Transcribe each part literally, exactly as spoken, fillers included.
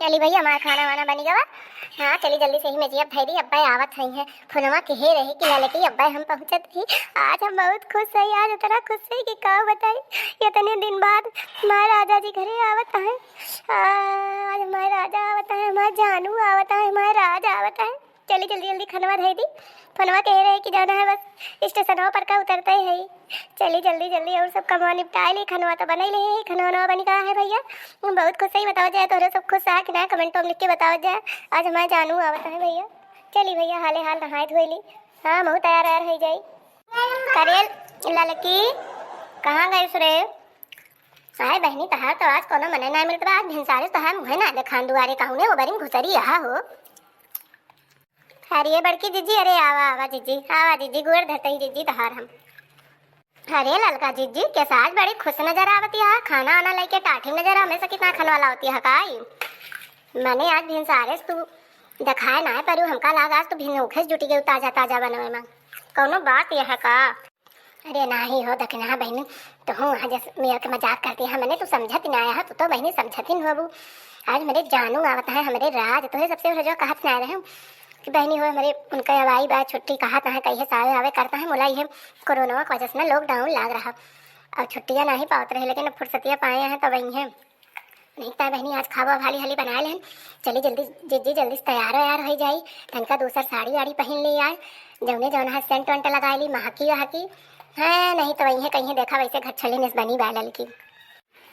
चली भइया, हमार खाना वाना बनी गवा। हाँ, चली जल्दी से ही में जी अब धई दी, अब्बे आवत हई हैं। फोनवा केहे रहे कि ललकी अब्बे हम पहुँचत ही। आज हम बहुत खुश हई, आज इतना खुश हई कि का बताई। इतने दिन बाद हमार राजा जी घरे आवत हैं। आ, आज हमार राजा आवत हैं, हमार जानू आवत हैं, हमार राज आवत हैं। चली जल्दी जल्दी खनवा धई दी। फोनवा केहे रहे कि जाना है बस स्टेशनवा पर का उतरते ही। चली जल्दी जल्दी और सब कमवा निपटाए ली। खनवा तो बनई ले ही, खनवा नवा बनी का है भइया? हम बहुत खुश हई, बतावा जाए तोहरे सब खुश है कि ना, कमेंट में लिख के बतावा जाए। आज हमार जानू आवत है भइया। चली भइया, हाले हाल नहाए धोए ली। हाँ, महू तैयार वैयार हो जाई। करेल ललकी, कहाँ गइस रे? आए बहिनी, तहार तो आज कोनो मने ना मिलत बा। आज भिनसारे से तहार मुँहे ना देखान दुआरे, कहूँ ने ओबरी में घुसरी रहा हो। अरे बड़की जिज्जी, अरे आवा, आवा जिज्जी, आवा जिज्जी, गोड़ धरतई जिज्जी तहार हम। अरे ललका जिज्जी, कैसा आज बड़ी खुश नजर आवती है, खाना आना लेके टाठी नजर हमेशा कितना खनवा लावती है काई? मने आज भिनसारे से तू देखाए ना है, पर हमका लाग आज तू भिनोखे से जुटी गई ताजा ताजा बनवे में। कौनो बात यह है का? अरे नाही हो दखिनहा बहिनी, तोहू आज मेर के मजाक करती है, मने तू समझत ना आया है, तू तो बहिनी समझत ही न होबू। आज मेरे जानू आवत है, हमरे राज, तोहे सबसे पहले जो कहत ना रहे कि बहिनी हो हमरे उनका अवाई बा छुट्टी कहत है, कहिए सावे आवे करता है, मुला ये कोरोना की वजह से ना लॉकडाउन लाग रहा, अब छुट्टियाँ नाही पावत रहे, लेकिन अब फुर्सतिया पाए हैं तो वही है। नहीं तो बहिनी आज खावा हाली हाली बनाए लेन। चली जल्दी जिज्जी, जल्दी से तैयार वैयार हो जाई। तनका दूसर साड़ी वाड़ी पहन ली आज। जौने जौन है सेंट वेंट लगा ली, महकी वहकी। हाँ, नहीं तो वही कहीं देखा वैसे घर छली निस बनी बा ललकी।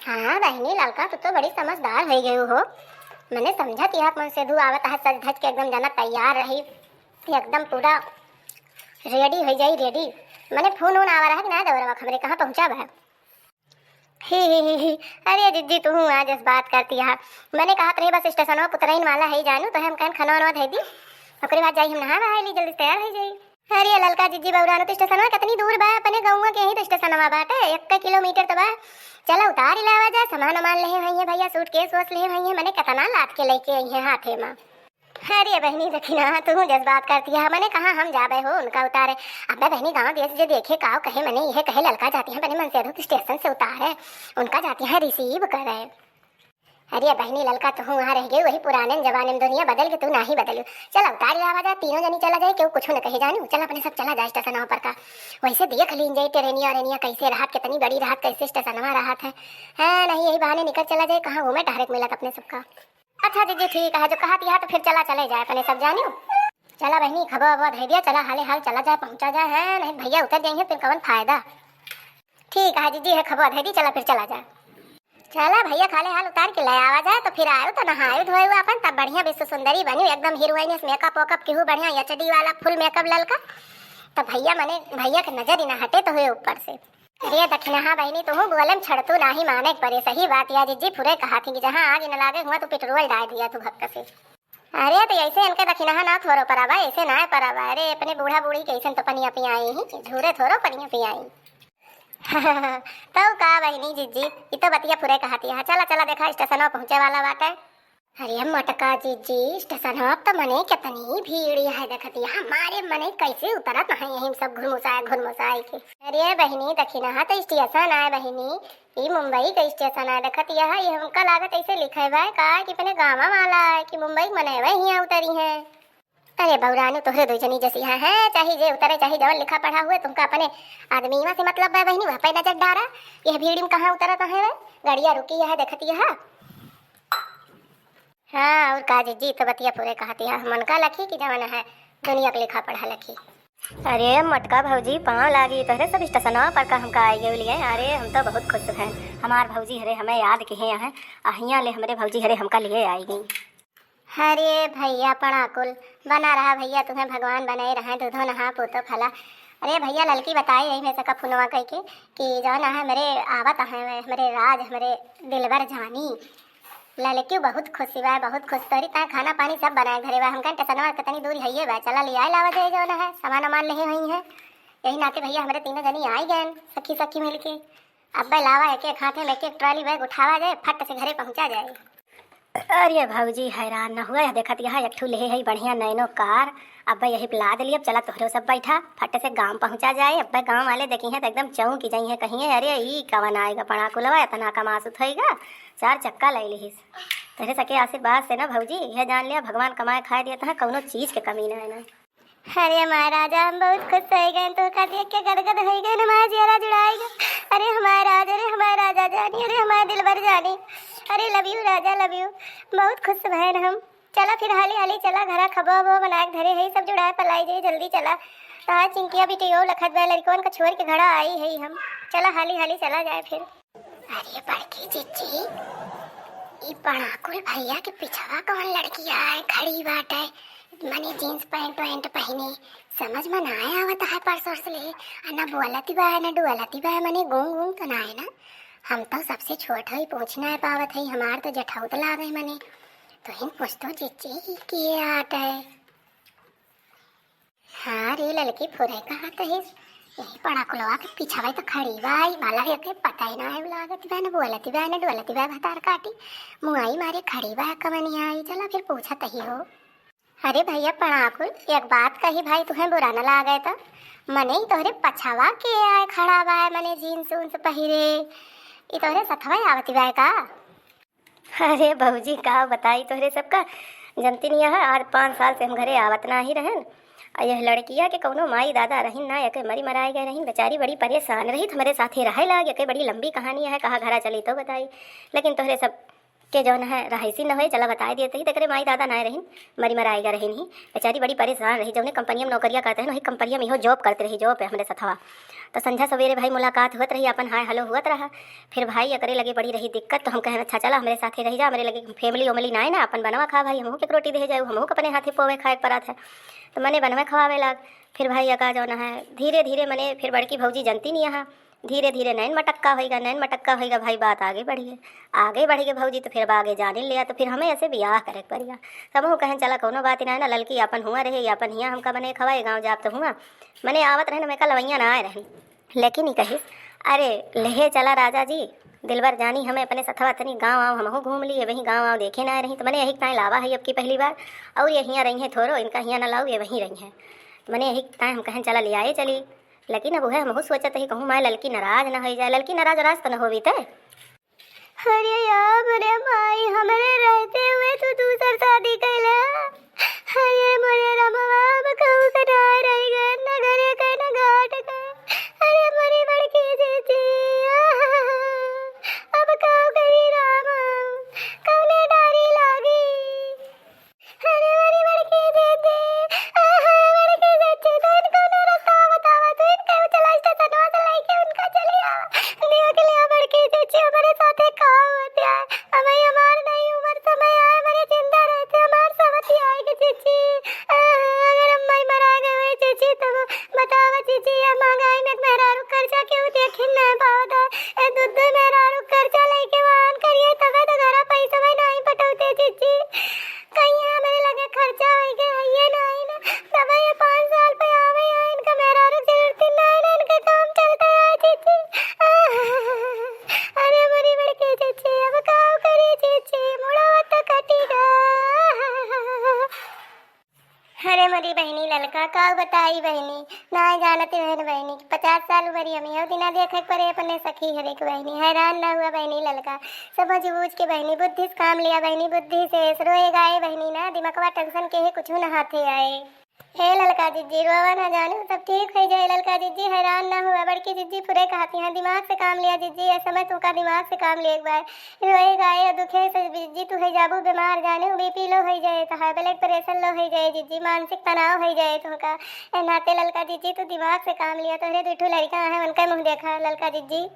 हाँ बहिनी ललका, तू तो बड़ी समझदार हो गई हो। मने समझत यह मन से धू आवत है सज धज के एकदम जना तैयार रही, एकदम पूरा रेडी हो जाई, रेडी। मने फोन वोन आवा रहा कि ना दौरवा हमरे कहाँ पहुँचा बा? ही, ही, ही, ही। अरे जिज्जी, तू आज इस बात करती है। मने कहत रही बस स्टेशनवा पुतरइन वाला है जानू, तो हम कहन खनवा वनवा धई दी। ओकरे बाद जाई हम नहा वहा ली, जल्दी तैयार हो जाई। अरे ललका जिज्जी बौरानो, तो स्टेशनवा कितनी दूर बा? अपने गौवा के ही तो स्टेशनवा बाटे, एक किलोमीटर तो बा। चला उतार ही लावा जाए, सामान वामान लेहे हुई है भइया, सूटकेस वोस लेहे हुई है, मने कितना लाद के लेके आई है हाथे में। अरे बहिनी दखिनहा, तू जज्बात करती है, मने कहाँ हम जाबे हो उनका उतारे। अबे बहिनी गाँव देश जे देखे काव कहे, मने यह कहे ललका जाती है अपने मन से अधो स्टेशन से उतारे, उनका जाती है रिसीव करे। अरे बहिनी ललका तू वहाँ रह गई वही पुराने जमाने में, दुनिया बदल के तू नाही बदलू। चला उतार लावा जा, तीनों जनी चला जाए, क्यों कुछ न कहे जानू, चला अपने सब चला जाए स्टेशन पर का। वैसे देख लीन जाए ट्रेनिया रेनिया कैसे रहत, कितनी बड़ी रहत, कैसे स्टेशनवा रहत है। हाँ नहीं यही बहाने निकल चला जाए, कहाँ घूमे टहरे के मिलत अपने सबका। अच्छा जिज्जी ठीक है, जो कहत यह तो फिर चला चले जाए अपने सब जानियो। चला बहिनी खबो अबो धै दिया, चला हाले हाल चला जाए, पहुँचा जाए, है नहीं भइया उतर जाइए फिर कवन फायदा। ठीक है जिज्जी, है खबो धै दी, चला फिर चला जाए। चला भइया खाले हाल उतार के ले आवा जाए, तो फिर आयो तो नहायो धोयो अपन, तब बढ़िया विश्व सुंदरी बनी एकदम हीरोइन, मेकअप वेकअप केहू बढ़िया एचडी वाला फुल मेकअप ललका, तब भइया मने भइया के नजर ही ना हटे तो हुए ऊपर से। अरे दखिनहा बहिनी, तुहू बोले में छड़तू नाही माने के परे। सही बात या जिज्जी फुरे कहा थी कि जहाँ आग न लागे हुआ तू पेट्रोल डाल दिया तू भक्क से। अरे तो ऐसे इनके दखिनहा ना थोरो परावा, ऐसे ना परावा। अरे अपने बूढ़ा बूढ़ी के ऐसे तो पनिया पियाई ही, झूरे थोरो पनिया पियाई। तो का बहिनी जिज्जी, ई तो बतिया फुरे कहा थी। हाँ चला चला देखा स्टेशनवा पहुँचे वाला बाटे। अरे मोटका जिज्जी, स्टेशनवा त मने कितनी भीड़ है, देखती है हमारे मने कैसे उतरत है यहीं सब घुरमुसाए घुरमुसाए के। अरे बहिनी दखिनहा तो स्टेशन आए बहिनी, ई मुंबई का स्टेशन आए, देखती है ये हमका लागत ऐसे लिखे बा का कि अपने गाँव वाला है कि मुंबई के मने वही यहाँ उतरी है। अरे बौरानू तोहरे दो जनी जैसी है, है चाहे जे उतरे चाहे जवन लिखा पढ़ा हुए, तुमका अपने आदमी से मतलब बा बहिनी, वह पे नजर डारा। यह भीड़ में कहाँ उतरत है वे? गड़िया रुकी है देखती है। हाँ, और का जिज्जी, तो बतिया फुरे कहती है, हम उनका लखी कि जवन है दुनिया के लिखा पढ़ा लखी। अरे मोटका भौजी, पाँव लागी, तोहरे सब स्टेशनवा पर का हमका आई गई लिए। अरे हम तो बहुत खुश हैं, हमार भौजी हरे हमें याद किहे हैं, अहिया ले हमरे भौजी हरे हमका लिए आई गई। अरे भैया पड़ाकुल, बना रहा भैया, तुम्हें भगवान बनाए रहे, दूधो नहा पूतो फला। अरे भैया ललकी बताई रही मैं सका फुनवा कह के कि जौन है हमरे आवत है, हमरे राज, हमरे दिलबर जानी। ललकियो बहुत खुशी बा, बहुत खुश। तोरी ताए खाना पानी सब बनाए घरे बा। हम कहन टेसनवा कितनी दूर हइये बा, चला ले आए लावा जाए जौन है, सामान वामान लेहे हुई है। यही नाते भैया हमरे तीनों जनी आई गए सखी सखी मिलके। अब्बे लावा एक एक हाथे में एक एक ट्रॉली बैग उठावा जाए, फट से घरे पहुँचा जाए। अरे भौजी हैरान न हुआ, यह देखत यहाँ एक ठू लेहे है बढ़िया नैनो कार। अब्बे यही पे लाद ली, अब चला तोहरो सब बैठा, फट से गाँव पहुँचा जाए। अब्बे गाँव वाले देखी हैं तो एकदम चौंक जाई हैं, कहिए अरे ई कवन आएगा पड़ाकुलवा, इतना कमासुत होइगा, चार चक्का ले लिहिस। तोहरे सबके आशीर्वाद से ना भौजी, यह जान लिया भगवान कमाए खाए देत हैं, कौनो चीज के कमी ना है ना। अरे हमार राजा, हम बहुत खुश होइ गए, तोहका देख के गदगद होइ गए, हमार जियरा जुड़ाइ गए। अरे हमार राजा, अरे हमार राजा जानी, अरे हमार दिलबर जानी, अरे love you राजा, love you। बहुत खुश भएन हम। चला फिर हाली हाली चला, घरा खबो वबो बनाए के धरे है, सब जुड़ाए पलाई जाई, जल्दी चला। तहार चिंकिया बिटियो लखत बा, लड़कवन का छोड़ के घरा आई है हम। चला हाली हाली चला जाए फिर। अरे बड़की जिज्जी, ई पड़ाकुल भैया के पिछवा कौन लड़किया है खड़ी बाटे, मने jeans pant वैंट पहिने, समझ में ना आवत है परसों से ले, आ ना बोलती बा, ना डुअलती बा, मने गूंग गूंग तो ना है ना। हम तो सबसे छोट हई, पूछ ना पावत हई, हमार तो जठौत लागे मने। तो हिन पूछ तो जिज्जी, ई के आटे? हाँ रे ललकी फुरे कहा तहिस, यही पड़ाकुलवा के पिछवा तो खड़ी बा, ई वाला के पता ही ना है, लागत बा ना बोलती बा ना डोलती बा, भतार काटी मुआई मारे खड़ी बा, कमनिया आई, चला फिर पूछत ही हो। अरे भैया पड़ाकुल, एक बात कही भाई, तुहें बुरा न लागे तो, मने ई तोहरे पछवा के आए खड़ा बा, मने jeans उन्स पहिरे, ई तोहरे सथवा आवती बा का? अरे भौजी, का बताई तोहरे सबका, जनती नहीं है, आज पाँच साल से हम घरे आवत ना ही रहन। आ यह लड़किया के कौनो माई दादा रहिन ना, एके मरी मराए गए रहिन, बेचारी बड़ी परेशान रही, हमरे साथे रहे लाग, एके बड़ी लंबी कहानी है, कहा घरा चली तो बताई। लेकिन तोहरे सब के जौन है रहाइशी न होए, चला बताए देते ही, तेकरे माई दादा ना रहिन, मरी मराए गए रहिन ही, बेचारी बड़ी परेशान रही। जौने कंपनिया में नौकरिया करते हैं, वही कंपनिया में इहो job करते रही, job है हमरे सथवा। तो संझा सवेरे भाई मुलाकात होत रही, अपन हाय हेलो होत रहा। फिर भाई एकरे लगे बड़ी रही दिक्कत, तो हम कहन, "अच्छा चला हमरे साथे रही जा, हमरे लगे family उमली ना है ना, अपन बनवा खा भाई, हमहू के एक रोटी दे जाए, हमहू के अपने हाथे पोवे खाए के पड़त है।" तो मने बनवे खवावे लाग। फिर भाई एका जौन है धीरे धीरे मने फिर बड़की भौजी जनती नहीं यहाँ, धीरे धीरे नैन मटक्का होइगा, नैन मटक्का होइगा भाई, बात आगे बढ़ी है। आगे बढ़ी है भौजी, तो फिर अब आगे जाने लिया, तो फिर हमें ऐसे बियाह करे के पड़िया। तो हमहू कहन, "चला कौनो बात ना है ना, ललकी अपन हुआ रहे, अपन हिया हमका बने खवाए, गाँव जाब तो हुआ।" मने आवत रहन, हमें का लवैया ना आए रहन। लेकिन ई कहिस, "अरे लेहे चला राजा जी, दिलबर जानी हमें अपने सथवा तनी गाँव आव, हमहू घूम ली, ये वहीं गाँव आव देखे ना रही।" तो मने यही ताई लावा है अब की पहली बार, और ये हियाँ रही हैं थोरो, इनका हियाँ ना लाऊ, ये वहीं रही हैं। तो मने यही ताई हम कहन, "चला ले आए चली।" लेकिन अब उहे हमहू सोचत ही, कहूँ माय ललकी नाराज ना होई जाए, ललकी नाराज उराज तो न होवी ते। अरे यार, अरे माई, हमरे रहते हुए तू दूसर शादी कैले। अरे मोरे रमवा, अब कहूँ के ना रह गए, न घरे के, न घाट के। अरे मोरी बड़की जीजी, अब का करी राम, कौने डारी लागी? अरे मोरी बड़की जीजी, आहा, बड़की जीजी, तू इनका ना रास्ता बतावा, तू इनके चला स्टेशनवा से लेके उनका चली आवा। देख लिया बड़की जीजी, हमरे साथे का होत है। अब भाई हमार नहीं उम्र समय आए, हमारे जिंदा रहते हमार समझ आएगी जीजी। आहा, अगर हम भाई मरा गए हुए जीजी, तब बतावा जीजी, ये महंगाई में मेहरारू कर्जा केहू देखिन नहीं पावत है। ए दूध मेहरारू कर्जा लेके वाहन करिए, तबे तो घरा पैसा भाई नहीं पटौते जीजी। कहीं हमरे लगे खर्चा होई गए है, ये ना आई ना। दवाई ये पाँच साल पे आवे है, इनका मेहरारू जरूरत ही ना आई ना, इनके काम चलता है, चीची। अरे मोरी बड़की चीची, अब का करी चीची, मुड़वा तो कटी गा। अरे मोरी बहिनी ललका, का बताई बहिनी, ना जानत रहन बहिनी कि पचास साल उमर हम यहो दिना देखे परे अपने सखी हरे के बहिनी, हैरान ना हुआ बहिनी ललका। समझ बूझ के बहिनी, बुद्धि से काम लिया बहिनी, बुद्धि से। रोए गाए बहिनी ना, दिमकवा टेंशन के ही कुछ न हाथे आए। हे ललका जिज्जी, रोवा ना जानू, सब ठीक हो जाए ललका जिज्जी, हैरान ना हुआ। बड़की जिज्जी पूरे कहती हैं, दिमाग से काम लिया जिज्जी, ये समय तू का दिमाग से काम लिए एक बार। रोए गाए और दुखे से जिज्जी तू हो जाबू बीमार जानू, बीपी लो हो जाए तोहार, ब्लड प्रेशर लो हो जाए जिज्जी, मानसिक तनाव हो जाए तुमका। ए नाते ललका जिज्जी तू दिमाग से काम लिया, तोहरे दुठू लड़का हैं, उनका मुँह देखा ललका जिज्जी।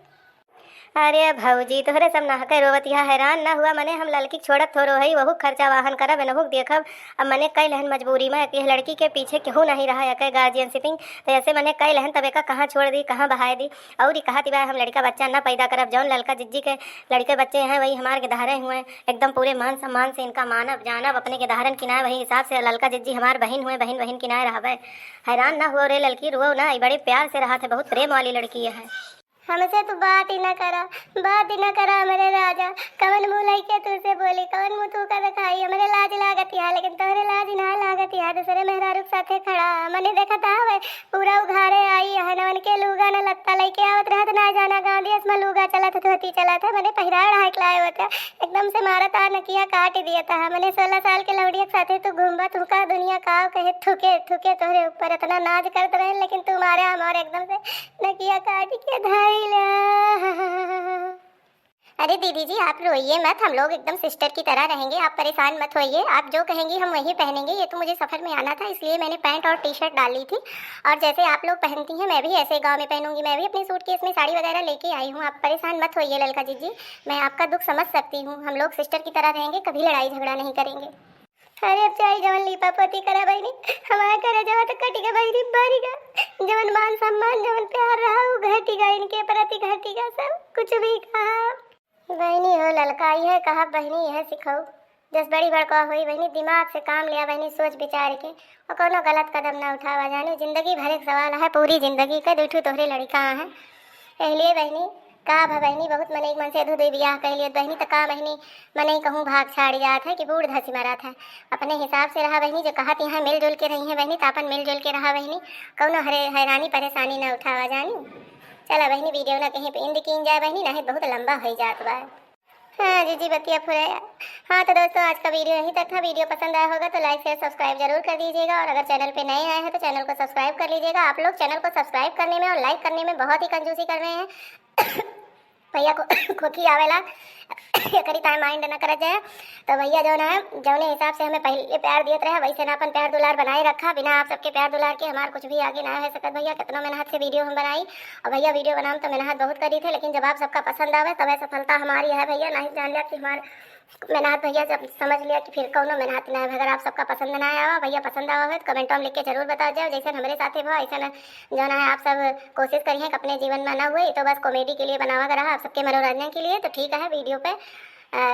अरे भौजी, तोहरे सब नहके रोवत यहाँ हैरान ना हुआ, मने हम ललकी छोड़त थोरो हई, वहू खर्चा वाहन करब, एनहू के देखब। अब मने कई लहन मजबूरी में, कि लड़की के पीछे केहू नहीं रहा, एके गार्जियनशिपिंग, तो ऐसे मने कई लहन तब एका कहाँ छोड़ दी, कहाँ बहाए दी। और ई कहत बा, "हम लड़का बच्चा ना पैदा करब, जौन ललका जिज्जी के लड़के बच्चे हैं, वही हमार के दहरे हुए, एकदम पूरे मान सम्मान से इनका मानब, जानब, अपने के दहरन की ना, वही हिसाब से ललका जिज्जी हमार बहिन हुए, बहिन, बहिन की ना रहबे।" हैरान ना हुआ रे ललकी, रुओ ना, ई बड़े प्यार से रहा थे, बहुत प्रेम वाली लड़की है। हमसे तू बात ही ना करा, बात ही ना करा हमरे राजा। कवन मुँह लइके तुझसे बोली, कवन मुँह तू का दिखाई? हमरे लाज लागत यहाँ, लेकिन तोहरे लाज ना लागत। तिहा दूसरे मेहरारू के साथे खड़ा, मने देखत हवे, पूरा उघारे आई है, न उनके लूगा न लत्ता लइके आवत रहत, ना जाना गाँव दियस में लूगा चलत है, धोती चलत है, मने पहिरा ओढ़ा के लाए होते, एकदम से मारत आ नकिया काट दिया था। मने सोलह साल के लौड़िया के साथे तू घूमबा, तू का दुनिया का कहे, थूके, थूके तोहरे ऊपर इतना नाज करत रहे, लेकिन तू मारे हमारे एकदम से नकिया काट के धइला। अरे दीदी जी, आप रोइए मत, हम लोग एकदम सिस्टर की तरह रहेंगे, आप परेशान मत होइए। आप जो कहेंगी हम वही पहनेंगे। ये तो मुझे सफ़र में आना था, इसलिए मैंने पैंट और टी शर्ट डाली थी, और जैसे आप लोग पहनती हैं मैं भी ऐसे गाँव में पहनूंगी। मैं भी अपने सूटकेस में साड़ी वगैरह लेके आई हूँ, आप परेशान मत होइए ललका जीजी, मैं आपका दुख समझ सकती हूँ। हम लोग सिस्टर की तरह रहेंगे, कभी लड़ाई झगड़ा नहीं करेंगे। अरे अब चाहे जवन लीपा पोती करा बहिनी, हमारा करेजवा तो कटी गा बहिनी, बरी गा। जवन मान सम्मान, जवन प्यार रहा, वो घटी गा, इनके प्रति घटी गा सब, कुछ भी कहा। बहिनी हो ललका, यह कहा बहिनी, यह सिखाऊ। जस बड़ी बड़का होई बहिनी, दिमाग से काम लिया बहिनी, सोच विचार के, और कोनो गलत कदम ना उठावा जाने। जिंदगी भर एक सवाल है, पूरी जिंदगी के दू ठू तोहरे लड़का हैं। एहलिए बहिनी, का भा बहिनी, बहुत मनई के मन से दू दू बियाह कइ लिए बहिनी, त का बहिनी, मनई कहूँ भाग छाड़ जात है कि बूढ़ धसी मरत है। अपने हिसाब से रहा बहिनी, जो कहत यहाँ मिलजुल के रही है बहिनी, त अपन मिलजुल के रहा बहिनी, कौनो हरे हैरानी परेशानी ना उठावा जानी। चला बहिनी, वीडियो ना कहीं पे एंड कीन जाए बहिनी, नहीं बहुत लंबा हो जात बा। हाँ जीजी, बतिया फुराया। हाँ तो दोस्तों, आज का वीडियो यहीं तक था। वीडियो पसंद आया होगा तो लाइक शेयर सब्सक्राइब जरूर कर दीजिएगा, और अगर चैनल पे नए आए हैं तो चैनल को सब्सक्राइब कर लीजिएगा। आप लोग चैनल को सब्सक्राइब करने में और लाइक करने में बहुत ही कंजूसी कर रहे हैं। भैया को खोखी आवेला, एकरी ताई माइंड न करत जाए। तो भैया जौन है, जौने हिसाब से हमें पहले प्यार दियत रहे, वैसे ना अपन प्यार दुलार बनाए रखा। बिना आप सबके प्यार दुलार के हमार कुछ भी आगे ना हो सकत भैया। कितनो मेहनत से वीडियो हम बनाई, और भैया वीडियो बनाम तो मेहनत बहुत करी थे, लेकिन जब आप सबका पसंद आवे तबे सफलता हमारी है भैया। नहीं जान लिया कि हमार मेहनत भैया जब समझ लिया कि फिर कौनो मेहनत ना है। अगर आप सबका पसंद ना आया भैया, पसंद आवा हो तो कमेंटों में लिख के जरूर बताओ जाओ। जैसे हमरे साथे भा ऐसा जौन है, आप सब कोशिश करिए कि अपने जीवन में ना हुए, ये तो बस कॉमेडी के लिए बनावा गया रहा, आप सबके मनोरंजन के लिए। तो ठीक है, वीडियो पे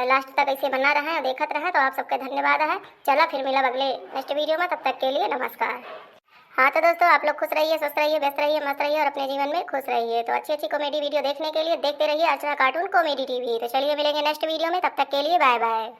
लास्ट तक ऐसे बना रहे हैं, देखत रहे, तो आप सबके धन्यवाद है। चला फिर मिलब अगले नेक्स्ट वीडियो में, तब तक के लिए नमस्कार। हाँ तो दोस्तों, आप लोग खुश रहिए, स्वस्थ रहिए, व्यस्त रहिए, मस्त रहिए और अपने जीवन में खुश रहिए। तो अच्छी अच्छी कॉमेडी वीडियो देखने के लिए देखते रहिए अर्चना कार्टून कॉमेडी टीवी। तो चलिए मिलेंगे नेक्स्ट वीडियो में, तब तक के लिए बाय बाय।